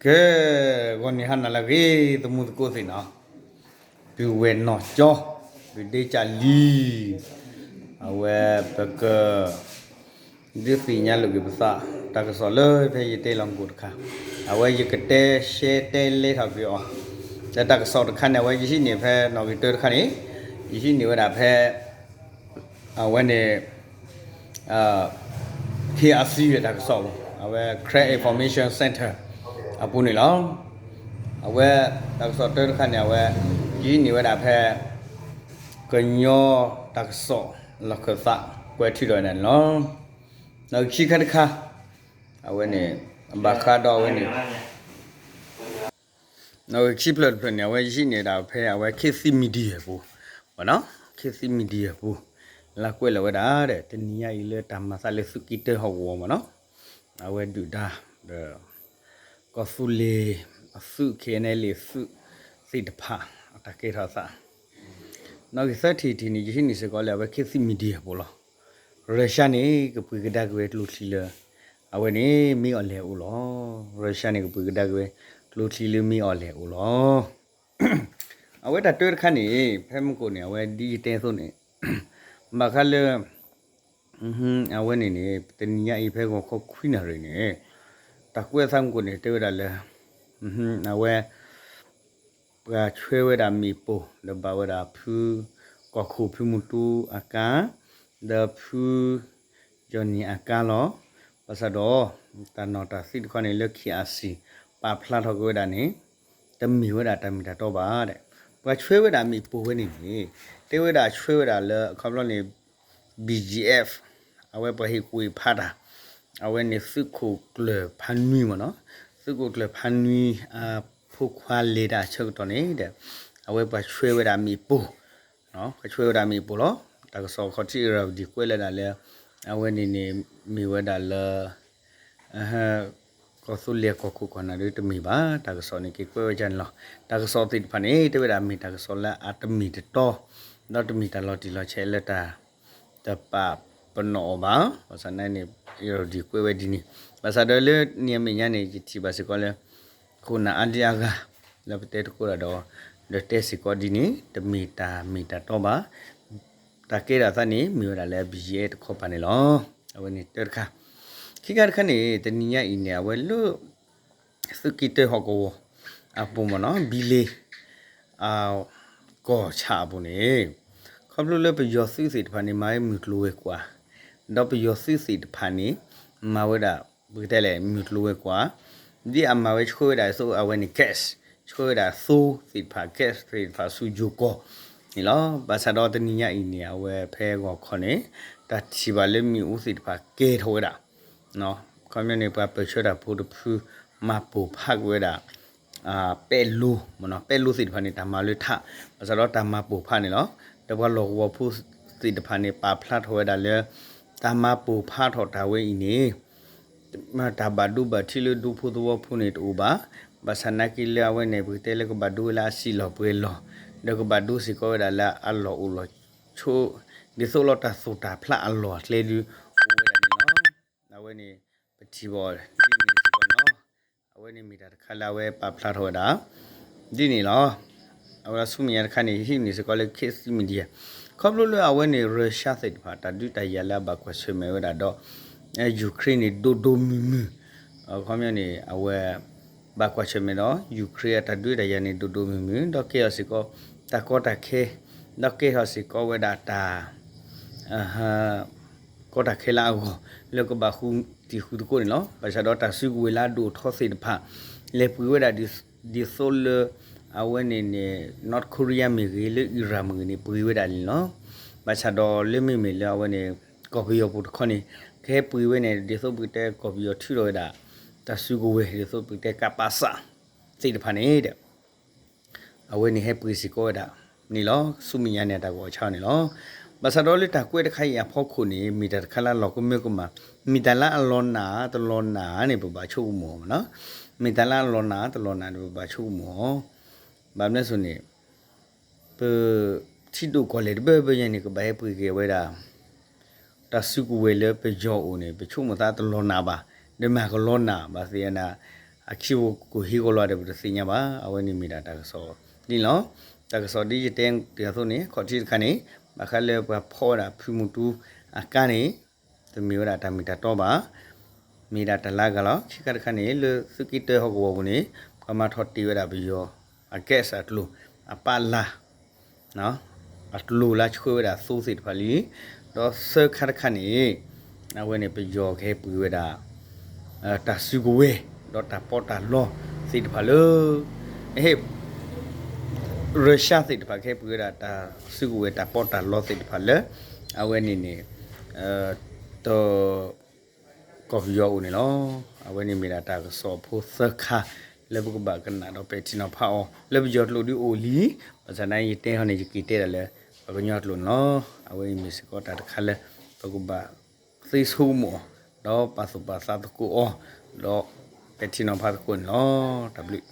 ကဲ, ဂီၤနံၤဟါနၤလၢအဂ့ၤ သမူသကိးသ့ၣ်နီၤ, ပုၢ်ဝဲၢ်နီၢ်ကၠီ, ပုၢ်ဒ့ကၠၣ်လံၤ, အဝဲပက ဒုးသ့ၣ်ညါလိာ်က့ၤပသး တၢ်ကစီၣ်လၢဖဲယတဲလီၤမူခိၣ်တခါ, အဝဲယကတဲရှဲတဲလဲထီၣ်က့ၤအီၤ, ဒီးတၢ်ကစီၣ်တခါန့ၣ် အဝဲယဟံးန့ၢ်ဖဲနီၣ်ဂံၢ်တၢတခါန့ၣ်, ယဟံးန့ၢ်ဝဲဒၣ်ဖဲ အဝဲန့ၣ် KIC တၢ်ကစီၣ်ပူၤ, အဝဲ Karen Information Center အပူၤန့ၣ်လီၤ. အဝဲတၢ်ကစီၣ်တၢတခါန့ၣ် အဝဲ ယဟံးန့ၢ်ဝဲဒၣ်ဖဲ ကညီတၢ်ကစီၣ်လီၢ်ခၢၣ်သး ကွဲးထုးထီၣ်ဝဲဒၣ်န့ၣ်လီၤ. နီၣ်ဂံၢ်ခံခါတခါ, အဝဲန့ၣ် ဘၣ်ဃးဒီးအဝဲန့ၣ် နီၣ်ဂံၢ်ခံဖျၢၣ်တဖျၢၣ်န့ၣ် အဝဲယဟံးန့ၢ်ဒၣ်ဖဲအဝဲ ခေတ်သစ် Media ပူၤ, မ့ၢ်နီၤ, ခေတ်သစ် Media ပူၤ လၢကွဲးလီၤဝဲဒၣ်ဒီး တနံၤညါအံၤလၢတၢ်မၤသးလၢသုးက့တၢဟီၣ်ကဝီၤ မ့ၢ်နီၤ, အဝဲဒုၣ်ဒါ ဒီး ကီၢ်သူလ့ၤအသုး KNLA သုးသ့ၣ်တဖၣ် အတၢ်ကဲထီၣ်သး နီၣ်ဂံၢ်သၢထံၣ်တထံၣ်န့ၣ် ယဟံးန့ၢ်စ့ၢ်ကီးလၢအဝဲ ခေတ်သစ် Media ပူၤလီၤ. ရၢၤၡါန့ၣ် ကပှ့ၤကဒါက့ၤဝဲကျိချံလၢ အဝဲန့ၣ် မ့ၢ်အီၤလဲၣ်အိၣ်လီၤ. ရၢၤၡါန့ၣ် ကပှ့ၤကဒါက့ၤဝဲ ကျိချံလၢမ့ၢ်အီၤလဲၣ်အိၣ်လီၤ. အဝဲတၢ်တၢတခါန့ၣ် ဖဲမုၢ်ကိၣ်န့ၣ် အဝဲဒ်ယတဲအသိးန့ၣ် ဘၣ်ဃးလၢ အဝဲန့ၣ်န့ၣ် တနံၤညါအံၤဖဲဂီၤခီခွံနၣ်ရံၣ်န့ၣ် တၢ်ကွဲးအသးမုၢ်ကိၣ်န့ၣ် တဲဝဲဒၣ်လၢ အဝဲ ပှၤဆွဲဝဲဒၣ်မ့ၣ်ပိၢ် ဒီးဘၣ်ဝဲဒၣ်ဖု ကီၢ်ခိၣ်ဖုမူတူအကါ ဒီးဖု ယီၢ်နံၣ်အကါလီၤ. ဘၣ်ဆၣ်ဒီး တၢ်နီၣ်တၢ်သံတခီန့ၣ် လၢ KIC ပာ်ဖျါထီၣ်က့ၤဝဲဒၣ်န့ၣ် တမ့ၢ်ဝဲဒၣ်တၢ်မ့ၢ်တၢ်တီဘၣ်ဒီး ပှၤဆွဲဝဲဒၣ်မ့ၣ်ပိၢ်ဝဲန့ၣ်န့ၣ် တဲဝဲဒၣ်ဆွဲဝဲဒၣ်လၢအခီပညီန့ၣ် BGF အဝဲပှၤဟ့ၣ်ကူၣ်ဟ့ၣ်ဖးတၢ် အဝဲန့ၣ်သုးခိၣ်ကျၢၢ်ဖးနွံမ့ၢ်နီၤ, သုးခိၣ်ကျၢၢ်ဖးနွံ အဖိခွါလဲၤတၢ်အဆၢကတီၢ်န့ၣ်ဒီး အဝဲပှၤဆွဲဝဲဒၣ်မ့ၣ်ပိၢ် ပှၤဆွဲဝဲဒၣ်မ့ၣ်ပိၢ်လီၤ. တၢ်ကစီၣ်ခီၣ်ထံး အ့ရာဝတီ ကွဲးလၢဒၣ်လၢ အဝဲန့ၣ်န့ၣ် မ့ၢ်ဝဲဒၣ်လၢ ကီၢ်သူလ့ၤကီၢ်ခိၣ်ကီၢ်နၢ်ဒီးတမ့ၢ်ဘၣ်, တၢ်ကစီၣ်န့ၣ်က့ၤကွဲးဝဲဒ်န့ၣ်လီၤ. တၢ်ကစီၣ်သ့ၣ်တဖၣ်န့ၣ် တဲဝဲဒၣ်မ့ၢ်တၢ်ကစီၣ်လၢအတမ့ၢ်တတီ ဒီးတမ့ၢ်တၢ်လီၤတံၢ်လီၤဆဲးလၢတၢ် တပာ်ပနီၣ်အီၤဘၣ်. ဘၣ်ဆၣ်သနာ်က့န့ၣ် အ့ရာဝတီ ကွဲးဝဲဒ်န့ၣ်, ဘၣ်ဆၣ်ဒီးလၢနံၤအမဲာ်ညါန့ၣ် ယထံၣ်ဘၣ်စ့ၢ်ကီးလၢ ခိၣ်နၢ်အါဒံအါဂၤ လၢပတဲသကိးတၢ်ဒီး ဒီးတဲစ့ၢ်ကီးဒ်န့ၣ် တမ့ၢ်တၢ်မ့ၢ်တၢ်တီဘၣ်. တၢ်ကဲထီၣ်အသးန့ၣ် မ့ၢ်ဝဲဒၣ်လၢ BGF တခီပၤန့ၣ်လီၤ. အဝဲန့ၣ်တၢတခါ, ခံခါတခါန့ၣ် တနံၤညါအံၤန့ၣ် အဝဲလၢ သုးက့တၢဟီၣ်ကဝီၤအပူၤမ့ၢ်နီၤ, ဘံလ့ ကီၢ်ဆၣ်အပူၤန့ၣ် ခီဖျိလၢပယီၤသုးသ့ၣ်တဖၣ်န့ၣ် မၤဝဲမုၢ်ကျိၤဝဲၤကွာ်, ဒီးပယီၤသုးသ့ၣ်တဖၣ်န့ၣ် မၤဝဲဒၣ် ပကတဲလဲၣ် မုၢ်ကျိၤဝဲၤကွာ်, ဒ်အမၤဝဲဆှၢဝဲဒၣ်သိးအဝဲန့ၣ် gas, ဆှၢဝဲဒၣ်သိသ့ၣ်တဖၣ် gas သ့ၣ်တဖၣ်ဆူယိၤကီၢ်န့ၣ်လီၤ. ဘၣ်ဆၣ်ဒီးတနံၤညါအံၤန့ၣ် အဝဲဖဲဂီၤခီန့ၣ် တၢ်ထံၣ်ဘၣ်လၢမ့ၣ်အူသ့ၣ်တဖၣ်ကဲထီၣ်ဝဲဒၣ် ခီပညီန့ၣ် ပှၤပၢၢ်ဆၢတၢ်ဖိတဖု မၤပိာ်ဖးက့ၤဝဲဒၣ် ပဲၣ်လိမ့ၢ်နီၤ, ပဲၣ်လိသ့ၣ်တဖၣ်န့ၣ် တၢ်မၤလၢထး, ဘၣ်ဆၣ်ဒီးတၢ်မၤပိာ်ဖးန့ၣ်လီၤ. ဒီးပှၤလီၢ်ကဝီၤဖိသ့ၣ်တဖၣ်န့ၣ် ပာ်ဖျါထီၣ်ဝဲဒၣ်လၢ တၢ်မၤပိာ်ဖးထီၣ်တၢ်ဝဲအံၤန့ၣ် တၢ်ဘၣ်ဒိဘၣ်ထံးလၢဒူဖိသဝီဖိန့ၣ်တအိၣ်ဘၣ်. ဘၣ်ဆၣ်သနာ်က့လၢအဝဲန့ၣ် ပကတဲလၢကဘၣ်ဒိဝဲလၢအဆံးလီၢ်ပှဲၤလီၢ်, ဒီးကဘၣ်ဒိစ့ၢ်ကီးဝဲဒၣ်လၢအလီၢ်အိၣ်လီၢ်ဆိး, ဒ်သိးလီၤတၢ်သိၣ်တၢ်ဖျးအလီၢ်အကျဲဒုး အိၣ်ဝဲဒၣ်န့ၣ်လီၤ. အဝဲန့ၣ် ပထံၣ်ဘၣ်ဒ်န့ၣ်စ့ၢ်ကီးန့ၣ်လီၤ. အဝဲန့ၣ်မ့ၢ်တၢ်တခါလၢအဝဲပာ်ဖျါထီၣ်ဝဲဒၣ် ဒ်န့ၣ်လီၤ. အဝဲဒၣ်ဆူမဲာ်ညါတခါန့ၣ် ဟံးန့ၢ်စ့ၢ်ကီးလၢ ခေတ်သစ် Media ခီဖျိလၢအဝဲန့ၣ် ရၢၤၡါသ့ၣ်တဖၣ် တၢ်ဒုးတၢ်ယၤလၢအဘၣ်ကွၢ်ဆၢၣ်မဲာ်ဝဲဒၣ်ဒီး ယူၤခရ့ၣ်န့ၣ် ဒိၣ်ဒိၣ်မုၢ်မုၢ်, အခီပညီန့ၣ် အဝဲ ဘၣ်ကွၢ်ဆၢၣ်မဲာ်ဒီး ယူၤခရ့ၣ်အတၢ်ဒုးတၢ်ယၤန့ၣ် ဒိၣ်ဒိၣ်မုၢ်မုၢ် ဒီးကဲထီၣ်စ့ၢ်ကီး တၢ်ကီတၢ်ခဲ ဒီးကဲထီၣ်စ့ၢ်ကီးဝဲဒၣ်တၢ် ကီတၢ်ခဲလၢအဂီၢ် လၢကဘၣ်ဃုတံၤဃုသကိးန့ၣ်လီၤ. ဘၣ်ဆၣ်ဒီးတၢ်စုကဝဲၤလၢအဒိၣ်ထီသ့ၣ်တဖၣ် လဲၤပှ့ၤဝဲဒၣ်ဒ်သိးလၢ အဝဲန့ၣ်န့ၣ် North Korea မ့ၢ်ဂ့ၤ လၢ Iran မ့ၢ်ဂ့ၤန့ၣ် ပှ့ၤဝဲဒၣ်န့ၣ်လီၤ. ဘၣ်ဆၣ်ဒီးလၢမ့မ့ၢ်လၢအဝဲန့ၣ် ကီၢ်ပယီၤပူၤတခီန့ၣ် ကဟဲပှ့ၤဝဲန့ၣ် ဒ်သိးပကတဲကီၢ်ပယီၤထုးထီၣ်ဝဲဒၣ် တၢ်စုကဝဲၤ ဒ်သိးပကတဲ ကပစ သ့ၣ်တဖၣ်န့ၣ်ဒီး အဝဲန့ၣ်ဟဲပှ့ၤစ့ၢ်ကီးဝဲဒၣ်န့ၣ်လီၤ. ဆူမဲာ်ညါန့ၣ် အတၢ်ဂီၤဆါန့ၣ်လီၤ. ဘၣ်ဆၣ်ဒီးလၢတၢ်ကွဲးတခါအံၤအဖီခိၣ်န့ၣ် မ့ၢ်တၢ်တခါလၢအလီၤကမၢကမၣ်, မ့ၢ်တၢ်လၢအလီၤနာ်တလီၤနာ်န့ၣ် ပဘၣ်ဆိကမိၣ်မ့ၢ်နီၤ, မ့ၢ်တၢ်လၢအလီၤနာ်တလီၤနာ်န့ၣ် ပဘၣ်ဆိကမိၣ်အီၤ, ဘၣ်မနုၤအဃိန့ၣ် ပ ထံဒိၣ်ကီၢ်လဲၢ်တဘၢဘၢညါန့ၣ် ကဘၣ်ဟဲပှ့ၤက့ၤဝဲဒၣ် တၢ်စုကဝဲၤလၢပယီၤအိၣ်န့ၣ် ပဆိကမိၣ်သးတလီၤနာ်ဘၣ်, ဒီးမ့ၢ်ကလီၤနာ်ဘၣ်သ့ၣ်အနၤ, အခံပူၤကဟ့ၣ်ဂီၤလီၤဒီး ပတသ့ၣ်ညါဘၣ်. အဝဲန့ၣ်မ့ၢ်ဒၣ်တၢ်ကစီၣ်ဒ်န့ၣ်လီၤ. တၢ်ကစီၣ်ဒ်ယတဲတ့ၢ်အသိးန့ၣ် ခီၣ်ထံးတခါန့ၣ် ဘၣ်ဃးလၢပှၤဖီၣ်ဝဲဒၣ်ဖုမူတူအကါန့ၣ် တမ့ၢ်ဝဲဒၣ်တၢ်မ့ၢ်တၢ်တီဘၣ်, မ့ၢ်ဒၣ်တၢ်လၢအဂၤလီၤ. ခံခါတခါန့ၣ် လၢသုးက့တၢဟီၣ်ကဝီၤပူၤန့ၣ် ပှၤမၤထီၣ်တ့ၢ်ဝဲဒၣ်ပယီၤ အ gas အကျိၤ အပာ်လၢ် အကျိၤလၢဆှၢဝဲဒၣ်သိသ့ၣ်တဖၣ်လံ. ဒီးသၢခါတခါန့ၣ် အဝဲန့ၣ်ပယီၤကဟဲပှ့ၤဝဲဒၣ် တၢ်စုကဝဲၤ ဒီးတၢ်ပီးတၢ်လီသ့ၣ်တဖၣ်လၢ အဟ့ၣ် Russia သ့ၣ်တဖၣ်ကဟဲပှ့ၤဝဲဒၣ်တၢ်စုကဝဲၤတၢ်ပီးတၢ်လီသ့ၣ်တဖၣ်လၢ အဝဲန့ၣ်န့ၣ် တ ကီၢ်ပယီၤအိၣ်န့ၣ်လီၤ. အဝဲန့ၣ်မ့ၢ်ဒၣ်တၢ်ကစီၣ်ဖိသၢခါ လၢပကဘၣ်ကနၣ်ဒီးပဲာ်ထံနီၤဖးအီၤ လၢပယီၤကျိာ်ဒုးအိၣ်လံ. ဘၣ်ဆၣ်သနာ်က့ယတဲဟီန့ၣ် ယက့ၤတဲဒၣ်လၢ ပှၤကညီကျိာ်န့ၣ်လီၤ. အဝဲအံၤမ့ၢ်စ့ၢ်ကီးတၢ်တခါလၢ ပကဘၣ်သ့ဆိကမိၣ်အီၤ ဒီးပာ်သူၣ်ပာ်သးသကိးအီၤ ဒီးပဲာ်ထံနီၤဖးသကိးန့ၣ်လီၤ. တၢ်ဘျုး